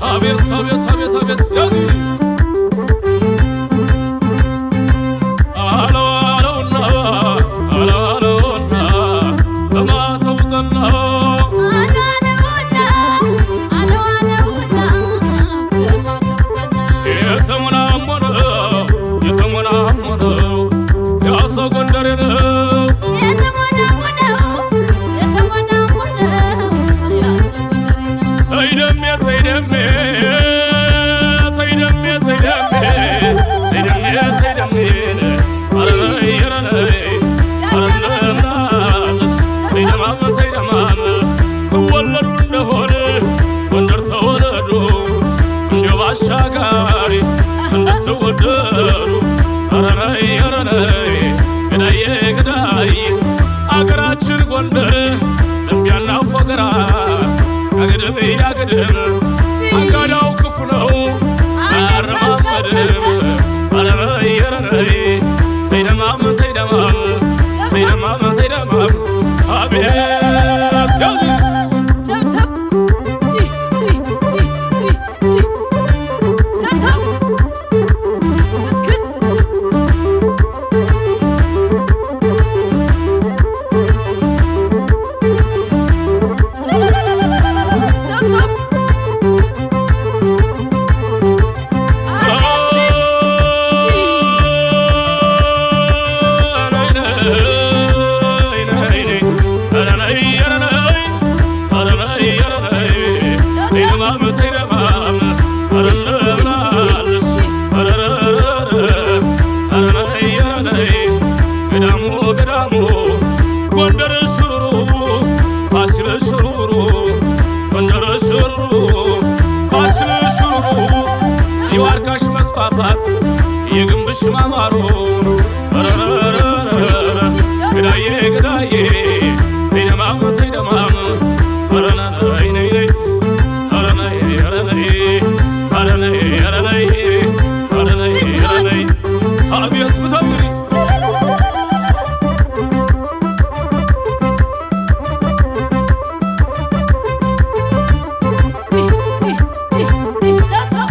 አቤት አቤት አቤት አቤት ያዚ አለው አለውና አለው አለውና በማተቡ ጠና አለውና አለውና በማተቡ ጸና የተሞናሞነው የተሞናሞነው ያሰው ጎንደሬ ነው። የተሞናሞነው የተሞናሞነው ያሰው ጎንደሬ ነው። ተይ ደሜ ተይ ደሜ ተይ ደሜ ተይ ደሜ ተይ ደሜ ተይ ደሜ አረነይ አረነይ አረነምናለስ ተይ ደማም ተይ ደማም ትወለዱ እንደሆነ ጎንደር ተወለዱ እንዲያው ባሻጋሪ እንድትወደዱ አረነይ አረነይ ገዳዬ ገዳዬ አገራችን ጎንደር ደንቢያና ፎገራ ያግድም ያግድም አንጋዳው ክፉ ነው አያረማመድም። አረነይ አረነይ ተይደማም ተይደማም ተይደማም ተይደማም አቤት ያዝ ተብተብ ዲ ዲ ዲ ዲ ዲ ተተው እስክስ ሰብሰብ ገዳሙ ገዳሙ ጎንደር ሽሩሩ ፋሲል ሽሩሩ ጎንደር ሽሩሩ ፋሲል ሽሩሩ የዋርካሽ መስፋፋት የግንብሽ ማማሩ ረረረረ ገዳዬ ገዳዬ ተይደማም ተይደማም ረነነይ ነይ ነይ ረነይ ረነይ ረነይ ረነይ ረነይ ረነይ አቤት ምታምሪ ዲ ዲ ዲ ዲ ሰብሰብ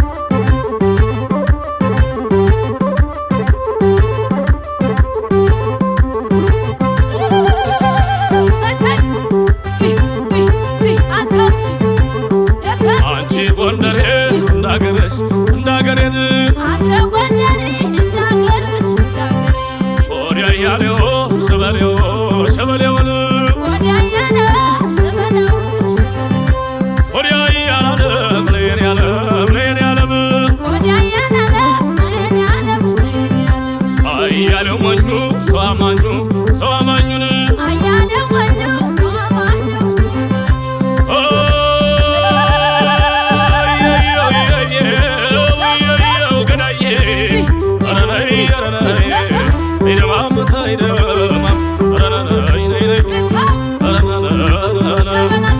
ሰሰይ ዲ ዲ ዲ አንሳው እስኪ የተ አንቺ ጎንደሬ እንዳገረሽ እንዳገሬን አንተ ጎንደሬ እንዳገርሽ እንዳገሬ ወዲያ እያሌው ሸበሌው ሸበሌውን ወዲያ እያለ ሸበለው ሸበለው ወዲያ እያላለም ነየን ያለም ነየን ያለም ወዲያ እያለ ነየን ያለም ነየን ያለም አያሌው ሞኙ ሰው አማኙ ሰው አማኙን አያሌው ሞኙ ሰው አማኙ ሰው አማኙ ገዳዬ ረነይ ረነይ ተይደማም ተይደማም ረነይ ነይ ነይ ምታው ሸበላት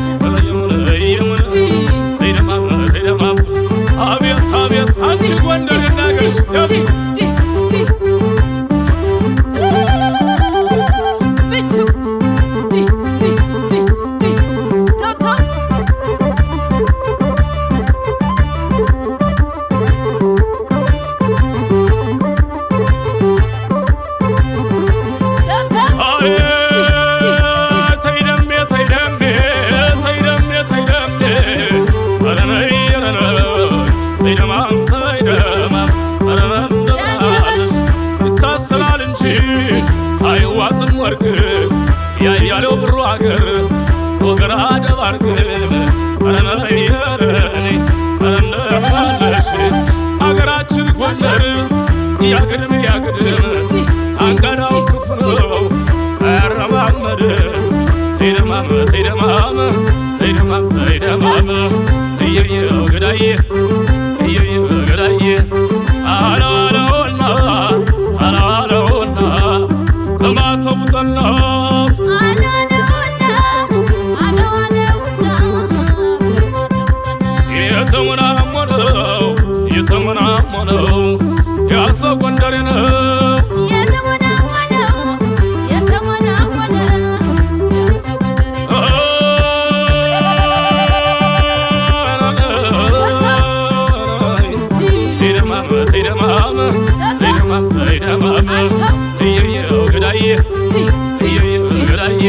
ዲ ተይደማም ተይደማም አቤት አቤት አንቺ ጎንደር እናገርሽ ዲ ዲ ዲ ብቹ ዲ ዲ ዲ ዲ ተው ተው ሰብሰብ ተይደሜ ተይደሜ ተይደሜ ተይደሜ ረነይ ረነይ ተይደማም ተይደማም ረነንደማለስ ይታሰራል እንጂ አይዋጥም ወርቅ ያያለው ብሩ አገር ወገራ ደባርቅ ረነይ ረነይ ረነማለሽ አገራችን ጎንደር ያግድም ያግድም አንጋዳው ክፉ ነው አያረማመድም። ተይደማም ተይደማም ተይደማም ተይደማም እየየው ገዳዬ እየየው ገዳዬ አለው አለውና አለው አለውና በማተቡ ጠና አለውና አለውና በማተቡ ጸና የተሞናሞነው የተሞናሞነው ያሰው ጎንደሬ ነው። የተሞናሞነው የተሞናሞነው ተይ ደማም፣ እየየው ገዳዬ፣ እየየው ገዳዬ።